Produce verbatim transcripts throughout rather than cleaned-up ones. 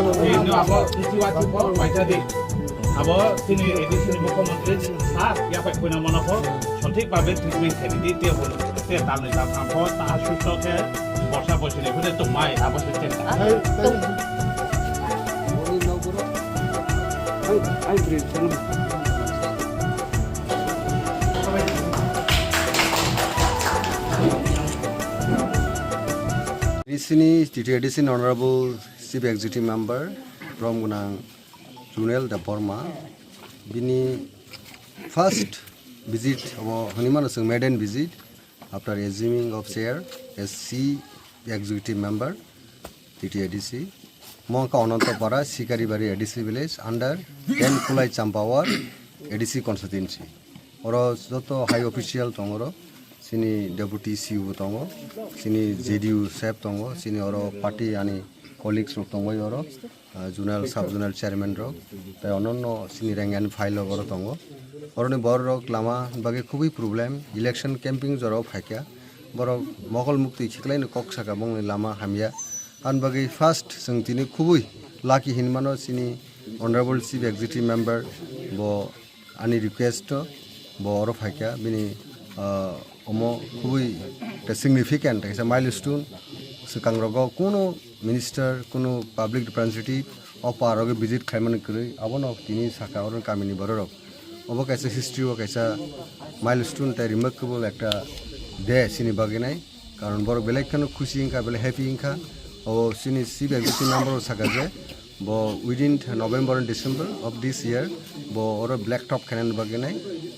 Abo chini A D C ni mukhyamantri sa yaphai khuina mano pho sothik babe treatment khaidi te hwn te tamni tamtham pho ta susto khe borsa bosi ni phone tongmai abo se chenta. Recently, T T A D C ni Honorable Chief Executive Member, Borom Gwnang Junel Debbarma, bini first visit, abo hwnwi mano chwng maiden visit after assuming of chair as Chief Executive Member, T T A D C. Mo wngkha Anantapara, Sikaribari A D C village under ten Kulai Champawar A D C constituency. Oro joto high official tongo, oro chini deputy C E O bo tongo, chini J D U sep tongo, chini oro party ani colleagues rok tongbai oro, ah, zonal, sub zonal chairman rok, tei ononno chini rengyan file rok oro tongo. Oroni borok rok lama bagwi khubui problem, election camping jorao phaikha, borok mokol muktwi khiklaino kok saka bongni lama hamya. Ani bagwi first chwng tini khubui lucky hinmano chini Honorable Chief Executive Member bo ani request o bo oro phaikha, bini, ah, omo khubui ekta significant, kaisa milestone. Swkang rogo kuno minister, kuno public representative o par rogo visit khlaimani kwrwi, abono tini saka oro kamini bororok. Obo kaisa history o kaisa milestone tei remarkable ekta day chini bagwi nai. Karon borok belai kheno khusi wngkha, belai happy wngkha. O chini chief executive member o saka je bo within November and December of this year bo oro black top khainani bagwi nai,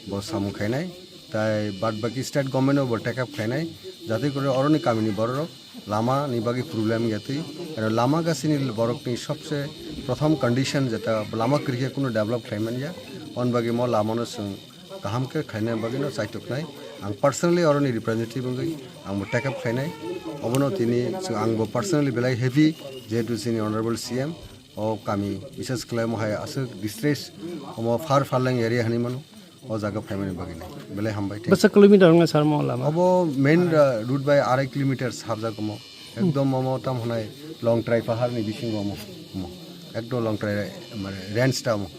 bo samung khainai. Tai bad baki state government o bo take up khainai. Jate kore oroni kamini borok lama ni bagwi problem wngya twi. Aro lama gasini borok ni sobse prothom condition jeta lama kwrwikhe kuno develop khlai manya. On bagwi mo lama no chwng kaham khe khaina bagwi no chaitok nai. Ang personally oroni representative wngwi ang bo take up khainai. Obono tini chwng ang bo personally belai happy, jehetu chini honorable C M o kami bises khlai mo hai aswk distress omo far farlang area hani mano o jaga phaimani bagwi nai. Belai hambai thank you. Bwsa kilometer wngna sar mo lama? Obo main, uh, route bai arai kilometer sabjak omo. Ekdom omo tam hwnai Longtrai pahar ni bisingo omo. Omo. Ekdom Longtrai mane range ta omo.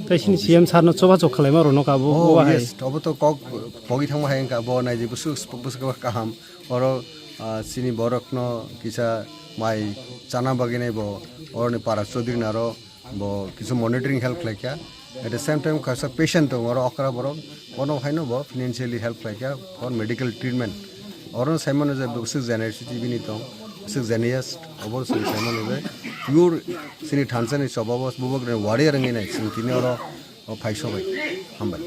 Tai sini C M sar no choba chok khlai ma rwno ka bo, oh, bo hai. Yes, obo to kok pogi thangma hai wngkha bo nai je bwswk bwswk kaham. Oro, ah, chini borok no kisa mai chana bagwi nai bo oroni para Chaudhary naro bo kisu monitoring help khlaikha. At the same time kaisa patient tongo oro okra borok, bono haino bo financially help khlaikha for medical treatment. Oro saimano je bwswk generosity bini tong, bwswk generous, obo chwng saimano je pure chini thansa ni choba bo bubak ni warrior wngwi nai chwng tini oro phaiso bai. Hambai.